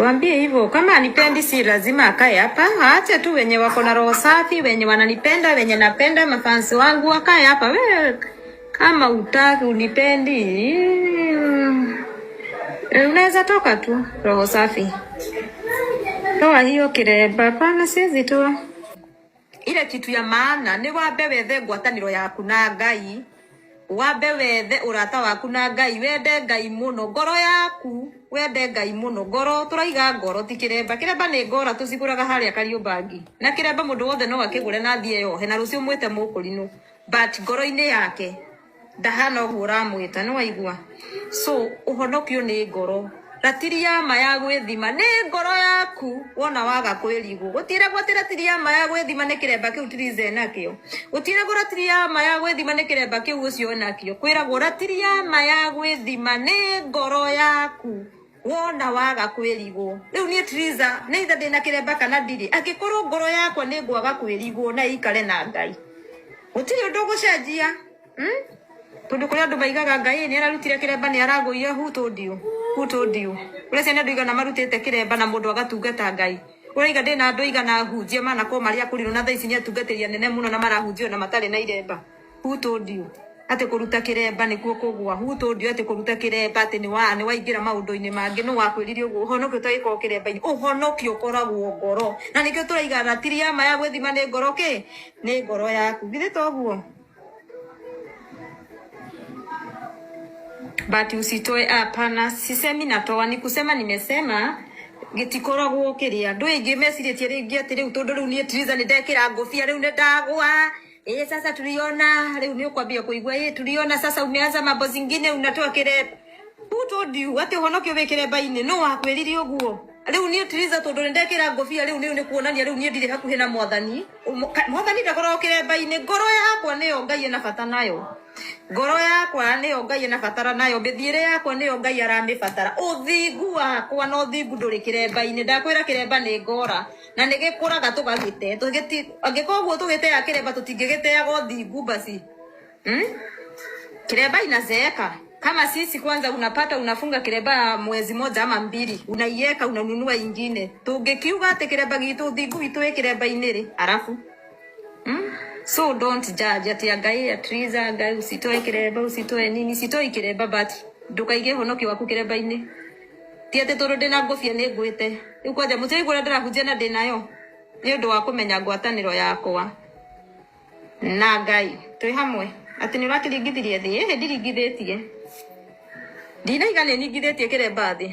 Tuambie hivyo, kama anipendi si lazima akae hapa, aache tu wenye wako na roho safi, wenye wananipenda, wenye napenda, mafansi wangu wakae hapa. We kama utaki unipendi, unaweza toka tu, roho safi. Toa hiyo kiremba, hapana, siwezi toa. Ile kitu ya maana ni wambe wethe ngwatanĩro yaku na Ngai, wambe wethe ũrata waku na Ngai, wende Ngai mũno, ngoro yaku wende Ngai mũno, ngoro tũraiga ngoro ti kĩremba. Kĩremba nĩ ngora tũcigũraga harĩa Kariũmbangi, na kĩremba mũndũ wothe no akĩgũre na athiĩ yohe na rũciũ mwĩte mũkũrinũ, but ngoro-inĩ yake ndahana ũguo ũramwĩta, nĩ waigua? So ũhonokio nĩ ngoro, ratiri ya ma ya gwĩthima nĩ ngoro yaku wona waga kwĩrigwo. Gũtiragwo atĩ ratiri ya ma ya gwĩthima nĩ kĩremba kĩu Tiriza enakĩo, gũtiragwo ratiri ya ma ya gwĩthima nĩ kĩremba kĩu ũcio enakĩo, kwĩragwo ratiri ya ma ya gwĩthima nĩ ngoro yaku wona waga kwĩrigwo. Rĩu niĩ Tiriza nĩ ithe ndĩna kĩremba kana ndirĩ, angĩkorwo ngoro yakwa nĩ ngwaga kwĩrigwo na ĩikare na Ngai, gũtirĩ ũndũ ũgũcenjia. Tondu kuri andu maigaga Ngai ni ararutire kiremba ni aragũire. Who told you? Who told you? Ũreciria nĩ andũ igana marutĩte kiremba na mũndũ agatungata Ngai? Ũraiga ndĩna andũ igana ahunjia manakorwo marĩ akũrinũ na thaa ici nĩ atungatĩri anene mũno na marahunjia na matarĩ na iremba. Who told you atĩ kũruta kĩremba nĩkuo kũgũa? Who told you atĩ kũruta kĩremba atĩ nĩ waingĩra maũndũ-inĩ mangĩ? Nũ wakwĩrire ũguo? Ũhonokio ũtagĩkorwo kĩremba-inĩ, ũhonokio ũkoragwo ngoro, na nĩkĩo tũraiga ratiri ya ma ya gwĩthima nĩ ngoro. Kĩ nĩ ngoro yaku, githĩ toguo? But usitoe. Hapana, sisemi natoa, ni kusema nimesema gĩtikoragwo kĩrĩa andũ aingĩ mecirĩtie rĩngĩ atĩ rĩu tondũ rĩu niĩ Triza nĩ ndekĩra ngũbia rĩu nĩ ndagwa. Ĩ sasa tuliona rĩu nĩ ũkwambia kũigua ĩ tuliona sasa umeanza mambo zingine unatoa kĩremba. Who told you atĩ ũhonokio wĩ kĩremba-inĩ? Nũ wakwĩrire ũguo? Rĩu niĩ Triza tondũ nĩ ndekĩra ngũbia rĩu nĩ kuonania rĩu niĩ ndirĩ hakuhĩ na mwathani. Mwathani ndakoragwo kĩremba-inĩ. Ngoro yakwa nĩyo Ngai ena bata nayo, ngoro yakwa nĩyo Ngai ena batara nayo, mĩthiĩre yakwa nĩyo Ngai aramĩbatara, ũthingu wakwa na ũthingu ndũrĩ kĩremba-inĩ. Ndakwĩra kĩremba nĩ ngora na nĩ gĩkũraga tũgagĩte. Angĩkorwo ũguo tũgĩteaga kĩremba, tũtingĩgĩteaga ũthingu basi. Kiremba inazeeka kama sisi. Kwanza unapata unafunga kiremba mwezi moja ama mbili, unaiweka, unanunua ingine. Tũngĩkiuga atĩ kĩremba gitũ, ũthingu witũ wĩ kĩremba-inĩ rĩ, arabu? So don't judge ati Ngai, Triza, Ngai usitoe kiremba, usitoe nini. Sitoi kiremba, but ndukaige ũhonokio waku kĩremba-inĩ. Ti atĩ tondũ ndĩna ngũbia nĩ ngwĩte. Rĩu kwanja mũtiraigua ũrĩa ndĩrahunjia na ndĩnayo nĩ ũndũ wa kũmenya ngwatanĩro yakwa na Ngai. Twĩ hamwe atĩ nĩ ũrakĩringithirie thĩ? Ĩhĩ, ndiringithĩtie, ndinaiga nĩ ningithĩtie kĩremba thĩ.